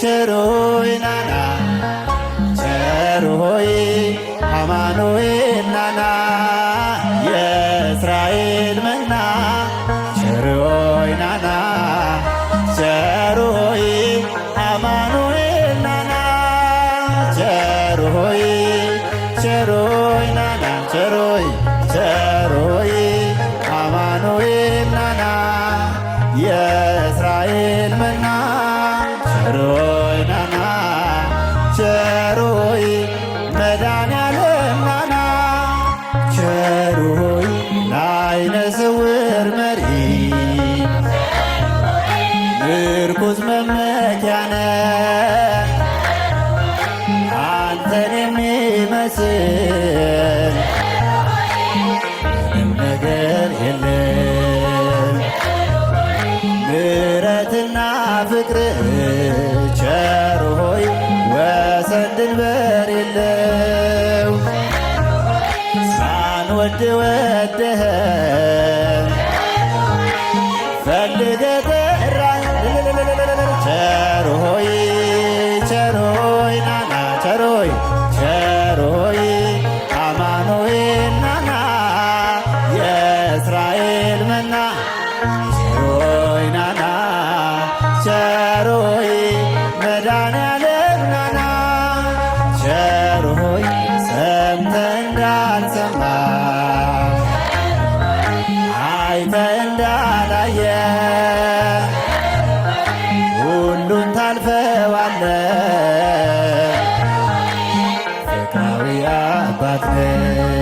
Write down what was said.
ቸር ሆይ ናና፣ ቸር ሆይ አማኑኤል ናና፣ የእስራኤል መና፣ ቸር ሆይ ናና፣ ቸር ሆይ አማኑኤል ናና፣ ቸር ሆይ፣ ቸር ሆይ ናና፣ ቸር ሆይ፣ ቸር ሆይ አማኑኤል ናና፣ የእስራኤል መና፣ ቸር ሆይ ናና፣ ቸር ሆይ መድኃኔዓለም ናና፣ ቸር ሆይ ለዓይነ ስውር መሪ፣ ምርኩዝ መመኪያ ነህ፣ አንተን የሚመስል ምንም ነገር የለም። ምሕረትና ፍቅር ቸር ሆይ ወሰን ድንበር የለው። ሳንወድ ወደኸን፣ ፈልገህ ጠራኸን። ቸር ሆይ፣ ቸር ሆይ ናና፣ ቸር ሆይ፣ ቸር ሆይ አማኑኤል ናና፣ የእስራኤል መና፣ ቸር ሆይ ናና፣ ቸር ሆይ መድኃኔዓለም ናና፣ ቸር ሆይ ሰምተህ እንዳልሰማ፣ አይተህ እንዳላየ፣ ሁሉን ታልፈዋለህ፣ ፍቅራዊ አባት ነህ።